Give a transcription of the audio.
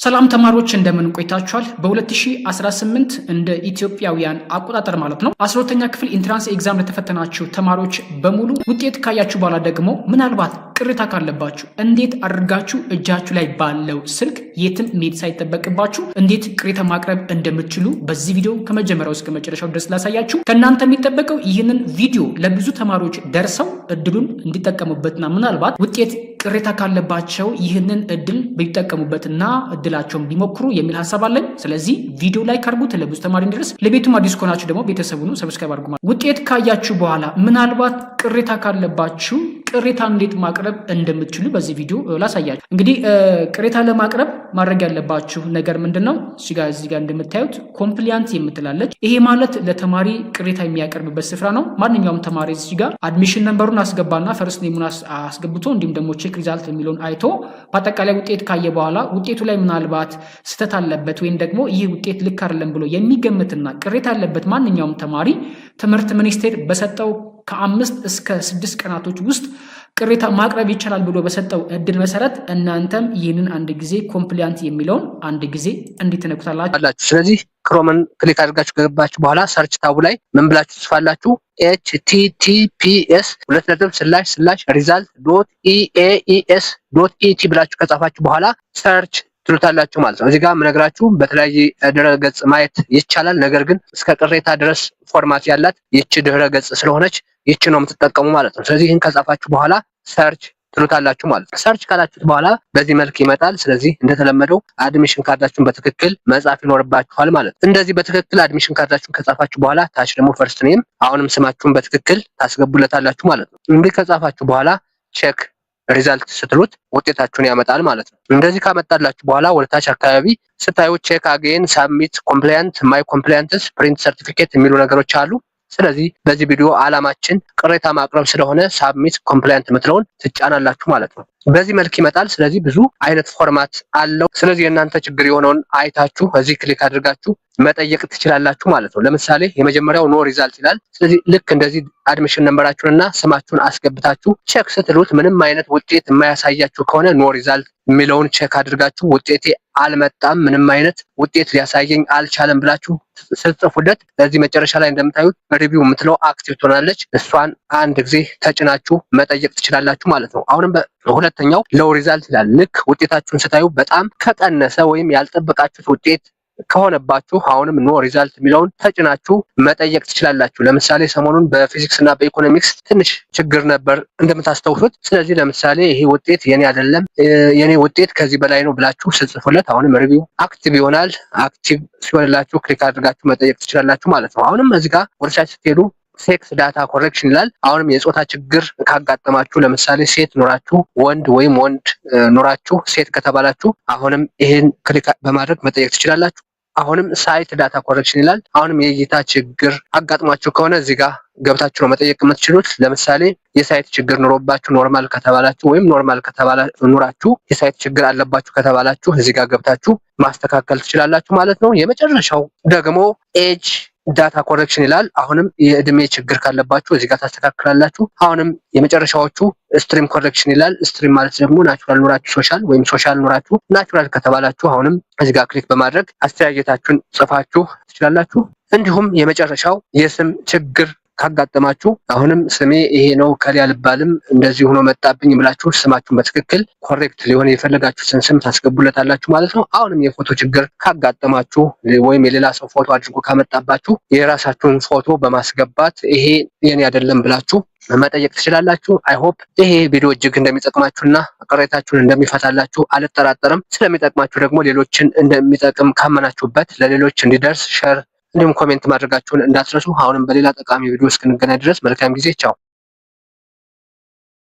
ሰላም ተማሪዎች፣ እንደምን ቆይታችኋል? በ2018 እንደ ኢትዮጵያውያን አቆጣጠር ማለት ነው 12ኛ ክፍል entrance exam ለተፈተናችሁ ተማሪዎች በሙሉ ውጤት ካያችሁ በኋላ ደግሞ ምናልባት ቅሬታ ካለባችሁ እንዴት አድርጋችሁ እጃችሁ ላይ ባለው ስልክ የትም መሄድ ሳይጠበቅባችሁ እንዴት ቅሬታ ማቅረብ እንደምትችሉ በዚህ ቪዲዮ ከመጀመሪያው እስከ መጨረሻው ድረስ ላሳያችሁ። ከእናንተ የሚጠበቀው ይህንን ቪዲዮ ለብዙ ተማሪዎች ደርሰው እድሉን እንዲጠቀሙበትና ምናልባት ውጤት ቅሬታ ካለባቸው ይህንን እድል ቢጠቀሙበትና እድላቸውን ቢሞክሩ የሚል ሀሳብ አለኝ። ስለዚህ ቪዲዮ like አድርጉት ለብዙ ተማሪ እንዲደርስ። ለቤቱም አዲስ ከሆናችሁ ደግሞ ቤተሰቡን subscribe አድርጉ። ውጤት ካያችሁ በኋላ ምናልባት ቅሬታ ካለባችሁ ቅሬታ እንዴት ማቅረብ እንደምትችሉ በዚህ ቪዲዮ ላሳያችሁ። እንግዲህ ቅሬታ ለማቅረብ ማድረግ ያለባችሁ ነገር ምንድን ነው? እዚህ ጋር እንደምታዩት complaint የምትል አለች። ይሄ ማለት ለተማሪ ቅሬታ የሚያቀርብበት ስፍራ ነው። ማንኛውም ተማሪ እዚህ ጋር admission number ኡን አስገባና first name ኡን አስገብቶ እንዲሁም ደግሞ check result የሚለውን አይቶ በአጠቃላይ ውጤት ካየ በኋላ ውጤቱ ላይ ምናልባት ስህተት አለበት ወይም ደግሞ ይህ ውጤት ልክ አይደለም ብሎ የሚገምትና ቅሬታ ያለበት ማንኛውም ተማሪ ትምህርት ሚኒስቴር በሰጠው ከ5 እስከ 6 ቀናቶች ውስጥ ቅሬታ ማቅረብ ይቻላል ብሎ በሰጠው እድል መሰረት እናንተም ይህንን አንድ ጊዜ complaint የሚለውን አንድ ጊዜ እንዲትነኩታላችሁ። ስለዚህ Chrome ን click አድርጋችሁ ከገባችሁ በኋላ search tab ኡ ላይ ምን ብላችሁ ትጽፋላችሁ? https://result.eaes.et ብላችሁ ከጻፋችሁ በኋላ search ትሉታላችሁ ማለት ነው። እዚህ ጋር የምነግራችሁ በተለያየ ድረ ገጽ ማየት ይቻላል። ነገር ግን እስከ ቅሬታ ድረስ format ያላት ይቺ ድረ ገጽ ስለሆነች ይቺ ነው የምትጠቀሙ ማለት ነው። ስለዚህ ይህን ከጻፋችሁ በኋላ search ትሉታላችሁ ማለት ነው። Search ካላችሁት በኋላ በዚህ መልክ ይመጣል። ስለዚህ እንደተለመደው admission card ኣችሁን በትክክል መጻፍ ይኖርባችኋል ማለት ነው። እንደዚህ በትክክል admission card ኣችሁን ከጻፋችሁ በኋላ ታች ደግሞ first name፣ አሁንም ስማችሁን በትክክል ታስገቡለታላችሁ ማለት ነው። እንዲህ ከጻፋችሁ በኋላ check result ስትሉት ውጤታችሁን ያመጣል ማለት ነው። እንደዚህ ካመጣላችሁ በኋላ ወደ ታች አካባቢ ስታዩ check again፣ submit complaint፣ my complaints፣ print certificate የሚሉ ነገሮች አሉ። ስለዚህ በዚህ ቪዲዮ አላማችን ቅሬታ ማቅረብ ስለሆነ submit complaint የምትለውን ትጫናላችሁ ማለት ነው። በዚህ መልክ ይመጣል። ስለዚህ ብዙ አይነት format አለው። ስለዚህ የእናንተ ችግር የሆነውን አይታችሁ እዚህ click አድርጋችሁ መጠየቅ ትችላላችሁ ማለት ነው። ለምሳሌ የመጀመሪያው no result ይላል። ስለዚህ ልክ እንደዚህ admission number ኣችሁን እና ስማችሁን አስገብታችሁ check ስትሉት ምንም አይነት ውጤት የማያሳያችሁ ከሆነ no result የሚለውን check አድርጋችሁ ውጤቴ አልመጣም፣ ምንም አይነት ውጤት ሊያሳየኝ አልቻለም ብላችሁ ስትጽፉለት ለዚህ መጨረሻ ላይ እንደምታዩት review የምትለው active ትሆናለች። እሷን አንድ ጊዜ ተጭናችሁ መጠየቅ ትችላላችሁ ማለት ነው። አሁንም ሁለተኛው low result ይላል። ልክ ውጤታችሁን ስታዩ በጣም ከቀነሰ ወይም ያልጠበቃችሁት ውጤት ከሆነባችሁ አሁንም no result የሚለውን ተጭናችሁ መጠየቅ ትችላላችሁ። ለምሳሌ ሰሞኑን በፊዚክስ እና በኢኮኖሚክስ ትንሽ ችግር ነበር እንደምታስታውሱት። ስለዚህ ለምሳሌ ይሄ ውጤት የኔ አይደለም፣ የኔ ውጤት ከዚህ በላይ ነው ብላችሁ ስትጽፉለት አሁንም review active ይሆናል። Active ሲሆንላችሁ click አድርጋችሁ መጠየቅ ትችላላችሁ ማለት ነው። አሁንም እዚህ ጋር ወደታች ስትሄዱ sex data correction ይላል። አሁንም የጾታ ችግር ካጋጠማችሁ፣ ለምሳሌ ሴት ኖራችሁ ወንድ ወይም ወንድ ኖራችሁ ሴት ከተባላችሁ አሁንም ይሄን click በማድረግ መጠየቅ ትችላላችሁ። አሁንም sight data correction ይላል። አሁንም የእይታ ችግር አጋጥሟችሁ ከሆነ እዚህ ጋር ገብታችሁ ነው መጠየቅ የምትችሉት። ለምሳሌ የ sight ችግር ኖሮባችሁ normal ከተባላችሁ ወይም normal ከተባላ ኑራችሁ የ sight ችግር አለባችሁ ከተባላችሁ እዚህ ጋር ገብታችሁ ማስተካከል ትችላላችሁ ማለት ነው። የመጨረሻው ደግሞ age data correction ይላል። አሁንም የእድሜ ችግር ካለባችሁ እዚህ ጋር ታስተካክላላችሁ። አሁንም የመጨረሻዎቹ stream correction ይላል። Stream ማለት ደግሞ natural ኑራችሁ social ወይም social ኑራችሁ natural ከተባላችሁ አሁንም እዚህ ጋር click በማድረግ አስተያየታችሁን ጽፋችሁ ትችላላችሁ። እንዲሁም የመጨረሻው የስም ችግር ካጋጠማችሁ አሁንም ስሜ ይሄ ነው፣ ከሌ አልባልም፣ እንደዚህ ሆኖ መጣብኝ ብላችሁ ስማችሁን በትክክል correct ሊሆን የፈለጋችሁትን ስም ታስገቡለታላችሁ ማለት ነው። አሁንም የፎቶ ችግር ካጋጠማችሁ ወይም የሌላ ሰው ፎቶ አድርጎ ካመጣባችሁ የራሳችሁን ፎቶ በማስገባት ይሄ የኔ አይደለም ብላችሁ መጠየቅ ትችላላችሁ። I hope ይሄ ቪዲዮ እጅግ እንደሚጠቅማችሁና ቅሬታችሁን እንደሚፈታላችሁ አልጠራጠርም። ስለሚጠቅማችሁ ደግሞ ሌሎችን እንደሚጠቅም ካመናችሁበት ለሌሎች እንዲደርስ share እንዲሁም comment ማድረጋችሁን እንዳትረሱ። አሁንም በሌላ ጠቃሚ ቪዲዮ እስክንገናኝ ድረስ መልካም ጊዜ፣ ቻው።